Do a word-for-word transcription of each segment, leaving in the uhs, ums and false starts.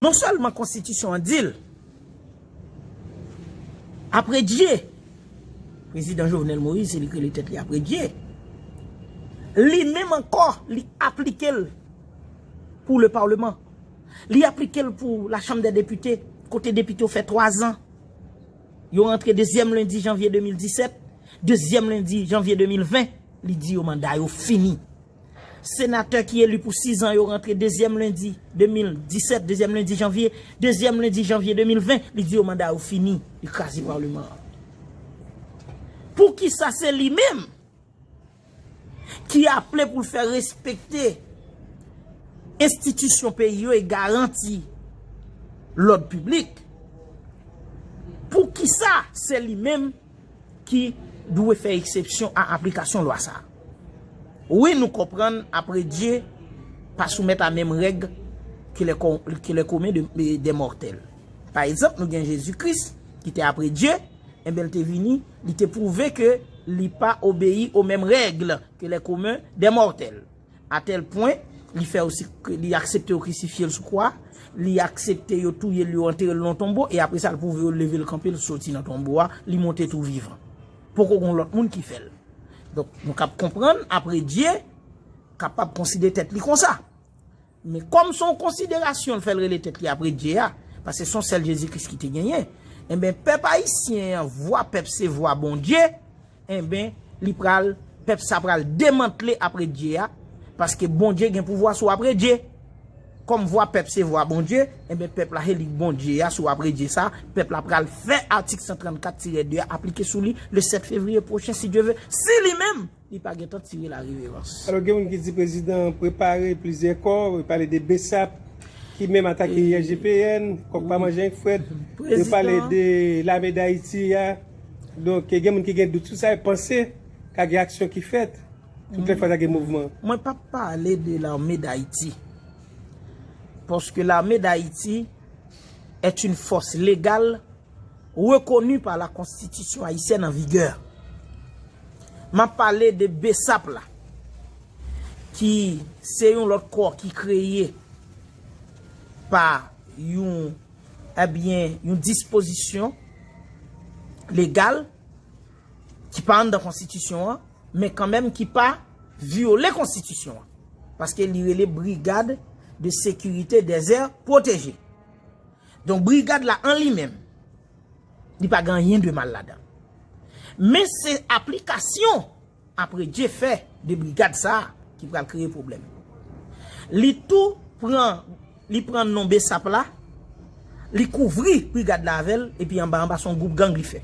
Non sèlman konstitisyon an di l, apre Dye, prezidan Jovenel Moïse, se li ki rele tèt li apre Dye, li menm ankò, li aplike l pou le Parlement. Li aplike l pou la Chambre des Députés, kote depite yo fè twa zan. Yo rantre dezyèm lendi janvye de mil disèt, dezyèm lendi janvye de mil ven, li di yo manda yo fini. Senatè ki eli pou sizan yo rantre dezyèm lendi de mil disèt, dezyèm lendi janvye, dezyèm lendi janvye de mil ven, li di yo manda yo fini, li kraze palman an. Poukisa se li menm ki aple pou l fè respekte enstitisyon peyi yo e garanti lòd piblik? Poukisa se li menm ki dwe fè eksepsyon a aplikasyon lwa sa a? Wi, nou konprann apre Dye pa soumèt a menm règ ke lè ko-, ke lè komen de, de, de mòtèl. Pa egzanp, nou gen Jezi Kris ki te apre Dye, enben, l te vini, li te pwouve ke li pa obeyi o menm règ ke lè komen de mòtèl. A tèl pwen, li fè osi ke li aksepte yo krisifye l sou kwa, li aksepte yo touye l, yo antere l nan tonbo, e apre sa, l pwouve yo leve l kanpe, l soti nan tonbo a, li monte tou vivan. Poko gon lòt moun ki fè l. Donk, nou kab konprann, apre Dye, kapab konsidere tèt li konsa. Men kòm se yon konsiderasyon l fè l rele tèt li apre Dye a, paske se yon sèl Jezi Kris ki te genyen, enben, pèp ayisyen an, vwa pèp se vwa Bondye, enben, li pral, pèp sa pral demantle apre Dye a, paske Bondye gen pouvwa sou apre Dye. Kòm vwa pèp se vwa Bondye, enben, pèp la se li Bondye a sou apre Dye sa, pèp la pral fè atik san trannkat tirè de a aplike sou li le sèt fevriye pwochen, si Dye ve, si li menm li pa gentan tire la reverans. Alò, gen moun ki di prezidan prepare plizyè kò, yo pale de BSAP, ki menm atake I G P N, kòk pa manje ank frèt. Yo pale de lame Dayiti a. Donk, gen moun ki gen dout sou sa, yo panse ka gen aksyon ki fèt. Tout lè fwa sa gen mouvman. Mwen pa pale de lame Dayiti. Paske lame Dayiti est une force légale reconnue par la Constitution haïtienne en vigueur. M ap pale de BSAP la, ki se yon lòt kò ki kreye pa yon, ebyen, yon dispozisyon legal ki pa anndan konstitisyon an, men kanmenm ki pa vyole konstitisyon an. Paske li rele Brigade de Sécurité des Aires Protégées. Donk, brigad la an li menm, li pa gen anyen de mal ladan. Men se aplikasyon apre Dye fè de brigad sa a ki pral kreye pwoblèm. Li tou pran, li pran non BSAP la, li kouvri brigad la avè l, epi anba anba se yon gwoup gang li fè.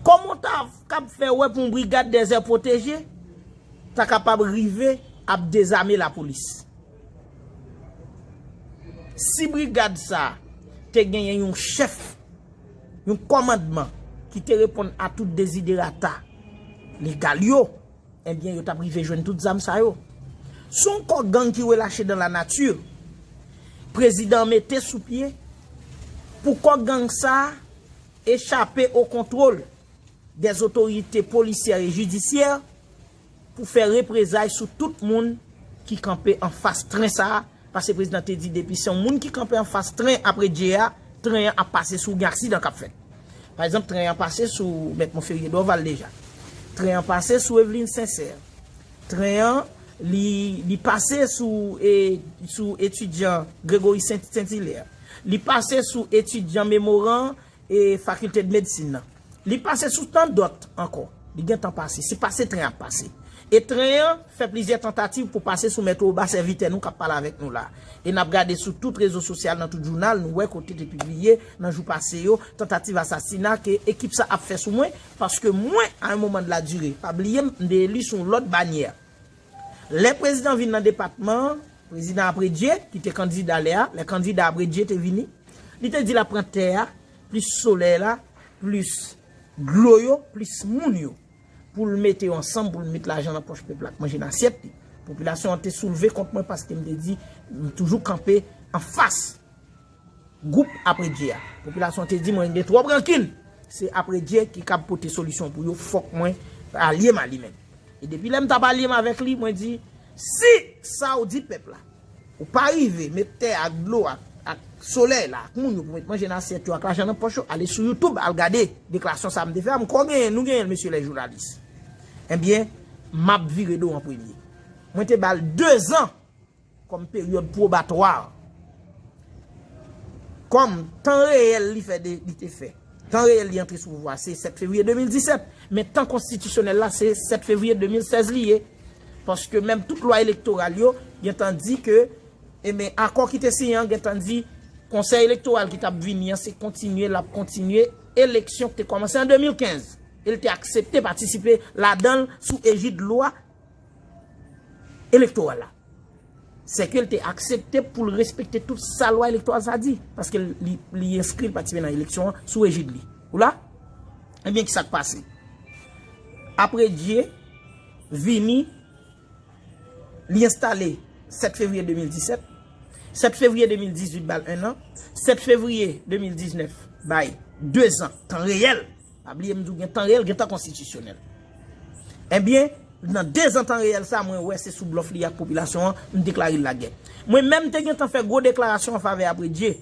Kòman w ta kab fè wè pou yon brigad dèzè pwoteje ta kapab rive ap dezame lapolis? Si brigad sa a te genyen yon chèf, yon kòmandman ki te reponn a tout deziderata legal yo, ebyen, yo t ap rive jwenn tout zam sa yo. Se yon kò gang ki relache dans la nature. Prezidan an mete sou pye pou kò gang sa a echape o kontwòl dè otorite polisyè e jidisyè pou fè reprezay sou tout moun ki kanpe anfas tren sa a, paske prezidan te di depi se yon moun ki kanpe anfas tren apre Dye a, tren an ap pase sou, gen aksidan k ap fèt. Pa egzanp, tren an pase sou Mèt Monferrier Dorval deja. Tren an pase sou Eveline Sincère. Tren an, li, li pase sou, e, sou etidyan Gregory Saint, Saint Hilaire. Li pase sou etidyan Memoran e Faculté de Médecine nan. Li pase sou tan dòt ankò. Li gentan pase. Se pase tren ap pase. E tren an fè plizyè tantativ pou pase sou mètwo ba sèvitè nou k ap pale avèk nou la. E n ap gade sou tout rezo sosyal, nan tout jounal, nou wè kote te pibliye nan jou pase yo, tantativ asasina ke ekip sa ap fè sou mwen, paske mwen, a yon moman de la dire, pa bliye m, m te eli sou yon lòt banyè. Lè prezidan vin nan depatman an, prezidan apre Dye, ki te kandida lè a, lè kandida apre Dye te vini, li te di l ap pran tè a, plis solèy la, plis dlo yo, plis moun yo, pou l mete yo ansanm, pou l met lajan nan pòch pèp la k manje nan asyèt li. Popilasyon an te soulve kont mwen paske m te di, m toujou kanpe anfas gwoup apre Dye a. Popilasyon an te di mwen gen twòp rankin. Se apre Dye ki kab pote solisyon pou yo, fòk mwen alye m a li menm. E depi lè m t ap alye m avèk li, mwen di, si sa w di pèp la, Ou pa rive met tè ak dlo ak, ak solèy la, ak moun yo pou met manje nan asyèt yo, ak lajan nan pòch yo, ale sou YouTube, al gade deklarasyon sa a m te fè a, m kwè w genyen, nou genyen l, mesye lè jounalis. Ebyen, m ap vire do an premye. Mwen te ba l dezan kòm peryòd pwobatwa. Kòm tan reyèl li fè de, li te fè. Tan reyèl li antre sou pouvwa, se sèt fevriye de mil disèt. Men tan konstitisyonèl la, se sèt fevriye de mil sèz li ye. Paske menm tout lwa elektoral yo, gentan di ke, e men, akò ki te siyen an, gentan di, konsèy elektoral ki t ap vini an, se kontinye, l ap kontinye eleksyon ki te kòmanse an de mil kenz. E l te aksepte patisipe ladan l sou ejid lwa elektoral la. Sèke l te aksepte pou l respekte tout sa lwa elektoral sa di, paske li, li enskri l patisipe nan eleksyon an sou ejid li. Ou la? Ebyen, ki sa k pase? Apredye vini, li enstale sèt fevriye de mil disèt, sèt fevriye de mil dizuit ba l en an, sèt fevriye de mil diznèf bay dezan, tan reyèl. Pa bliye m di w gen tan reyèl, gen tan konstitisyonèl. Ebyen, nan dezan tan reyèl sa, mwen wè se sou blòf li ak popilasyon an, m deklare l lagè. Mwen menm te gentan fè gwo deklarasyon an favè Apredye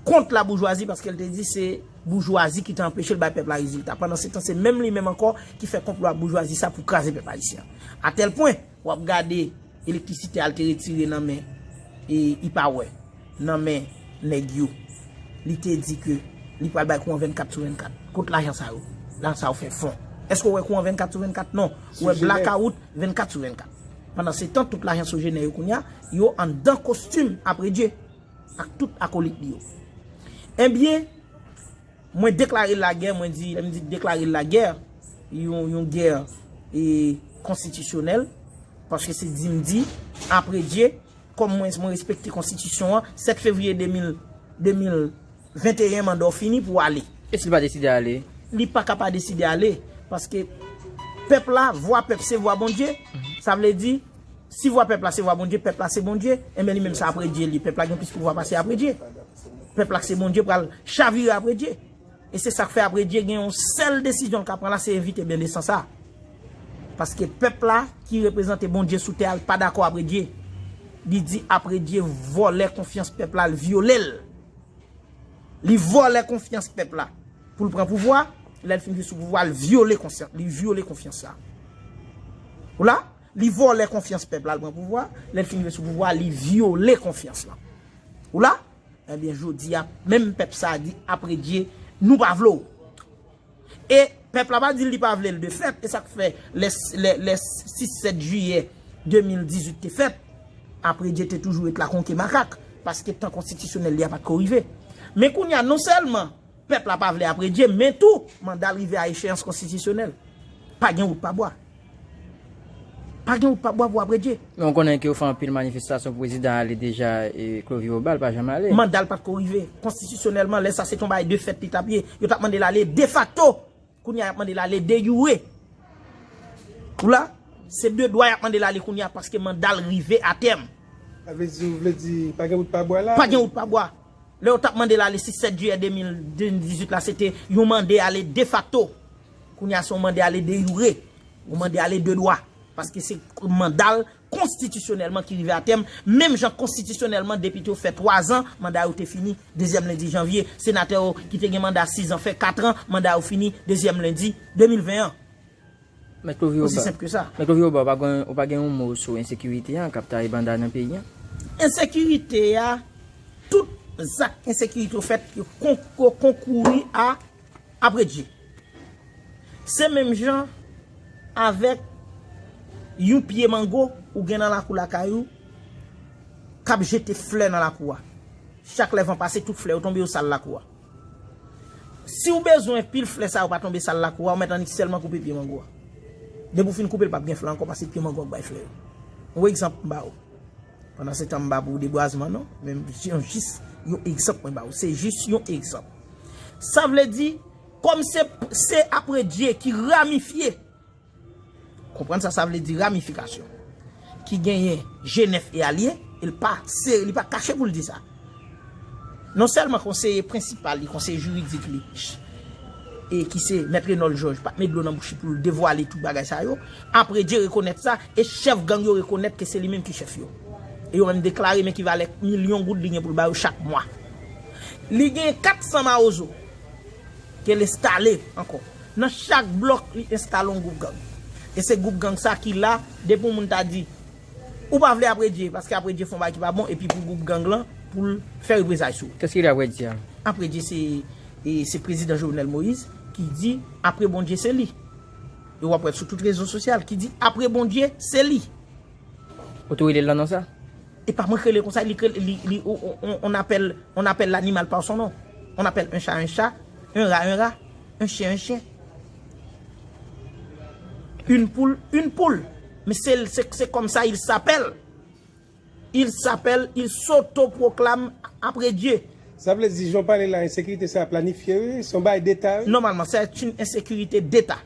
kont laboujwazi, paske l te di se boujwazi ki te anpeche l bay pèp la rezilta. Pandan se tan, se menm li menm ankò ki fè konplo ak boujwazi sa pou kraze pèp ayisyen an. Atèl pwen, w ap gade elektrisite a l te retire nan men, e, EPOWER, nan men nèg yo. Li te di ke li pral bay kouran vennkat sou vennkat. Kot lajan sa yo? Lajan sa yo fè fon. Èske w wè kouran vennkat sou vennkat? Non. Ou wè blakawout vennkat sou vennkat. Pandan se tan, tout lajan Sogener yo kounye a, yo anndan kostim Apredye ak tout akolit li yo. Ebyen, mwen deklare lagè, mwen di, lè m di deklare lagè, yon, yon gè, e, konstitisyonèl, paske se di m di, Apredye, kòm mwen, mwen respekte konstitisyon an, sèt fevriye de mil, de mil venteyen, manda w fini pou w ale. E si l pa deside ale? Li pa ka pa deside ale, paske pèp la, vwa pèp se vwa Bondye. Sa vle di, si vwa pèp la se vwa Bondye, pèp la se Bondye, enben li menm se Apredye li ye. Pèp la gen plis pouvwa pase Apredye. Pèp la k se Bondye pral chavire Apredye. E se sa k fè Apredye gen yon sèl desizyon l ka pran la, se evite ben de san sa. Paske pèp la ki reprezante Bondye sou tè a, l pa dakò Apredye. Li di Apredye vòlè konfyans pèp la, l vyole l. Li vòlè konfyans pèp la pou l pran pouvwa. Lè l fin rive sou pouvwa, l vyole konfyans, li vyole konfyans la. Ou la? Li vòlè konfyans pèp la, l pran pouvwa. Lè l fin rive sou pouvwa, li vyole konfyans lan. Ou la? Ebyen, jodi a, menm pèp sa a di, Apredye, nou pa vle w. E pèp la pa di l li pa vle l de fèt, e sa k fè lè, lè, lè sis sèt jiyè de mil dizuit te fèt, Apredye te toujou ret la kon ke makak, paske tan konstitisyonèl li a pa t ko rive. Men kounye a, non sèlman pèp la pa vle Apredye, men tou, manda l rive a echeyans konstitisyonèl. Pa gen wout pa bwa. Pa gen wout pa bwa pou Apredye. Men w konnen ke yo fè anpil manifestasyon pou prezidan ale deja, e Clovio Bal pa janm ale. Manda l pa t ko rive. Konstitisyonèlman, lè sa se t yon bagay de fèt li t ap ye. Yo t ap mande l ale defakto. Kounye a, y ap mande l ale de jure. Ou la? Se de dwa y ap mande l ale kounye a paske manda l rive a tèm. Sa vle di, ou vle di, pa gen wout pa bwa la? Pa gen wout pa bwa. Lè yo t ap mande l ale sis sèt jiyè de mil dizuit la, se te yon mande ale defakto. Kounye a, se yon mande ale de jure. Yon mande ale de dwa. Paske se manda l konstitisyonèlman ki rive a tèm. Menm jan konstitisyonèlman, depite yo fè twa zan, manda yo te fini dezyèm lendi janvye. Senatè yo ki te gen manda sis zan fè kat an, manda yo fini dezyèm lendi de mil ven an. Mèt Clovio Osi senp ke sa. Mèt Clovio Bal, ou pa gen, ou pa gen yon mo sou ensekirite a k ap taye banda nan peyi a? Ensekirite a, tout zak ensekirite yo fèt, yo kon-, yo konkouri a Apredye. Se menm jan avèk yon pye mango ou gen nan lakou lakay ou k ap jete flè nan lakou a. Chak lè van pase, tout flè yo tonbe, yo sal lakou a. Si w bezwen pil flè sa yo pa tonbe sal lakou a, ou mèt annik sèlman koupe pye mango a. Depi w fin koupe l, p ap gen flè ankò, paske pye mango a k bay flè yo. Yon egzanp m ba ou. Pandan se tan m pa pou debwazman non, men yon jis yon egzanp mwen ba ou. Se jis yon egzanp. Sa vle di, kòm se, se Apredye ki ramifye, konprann sa sa vle di ramifikasyon, ki genyen G nèf e alye, e l pa sere, li pa kache pou l di sa. Non sèlman konseye prensipal li, konseye jiridik li, e ki se Mèt Renold Georges, pa t met dlo nan bouch li pou l devwale tout bagay sa yo, Apredye rekonèt sa, e chèf gang yo rekonèt ke se li menm ki chèf yo. E yo menm deklare men ki valè milyon goud li gen pou l ba yo chak mwa. Li gen kat san mawozo ke l enstale ankò. Nan chak blòk, li enstale yon gwoup gang. E se gwoup gang sa ki la, depi yon moun ta di, ou pa vle Apredye, paske Apredye fè yon bagay ki pa bon, epi pou gwoup gang lan, pou l fè reprezay sou ou. Kès ki rele Apredye a? Apredye se, e, se prezidan Jovenel Moïse ki di, apre Bondye, se li. E w ap wè l sou tout rezo sosyal, ki di, apre Bondye, se li. Ou tou rele l nan non sa? E pa mwen k rele l konsa, li, li, li, on, on, on appelle, on appelle l'animal par son nom. On appelle un chat un chat, un rat un rat, un chien un chien. Une poule, une poule. Men se, se, se konsa il s'appelle. Il s'appelle, il s'autoproclame Apredye. Sa vle di, jan w pale la, ensekirite sa planifye, wi, se yon bagay deta, wi. Nòmalman, c'est une insécurité d'État.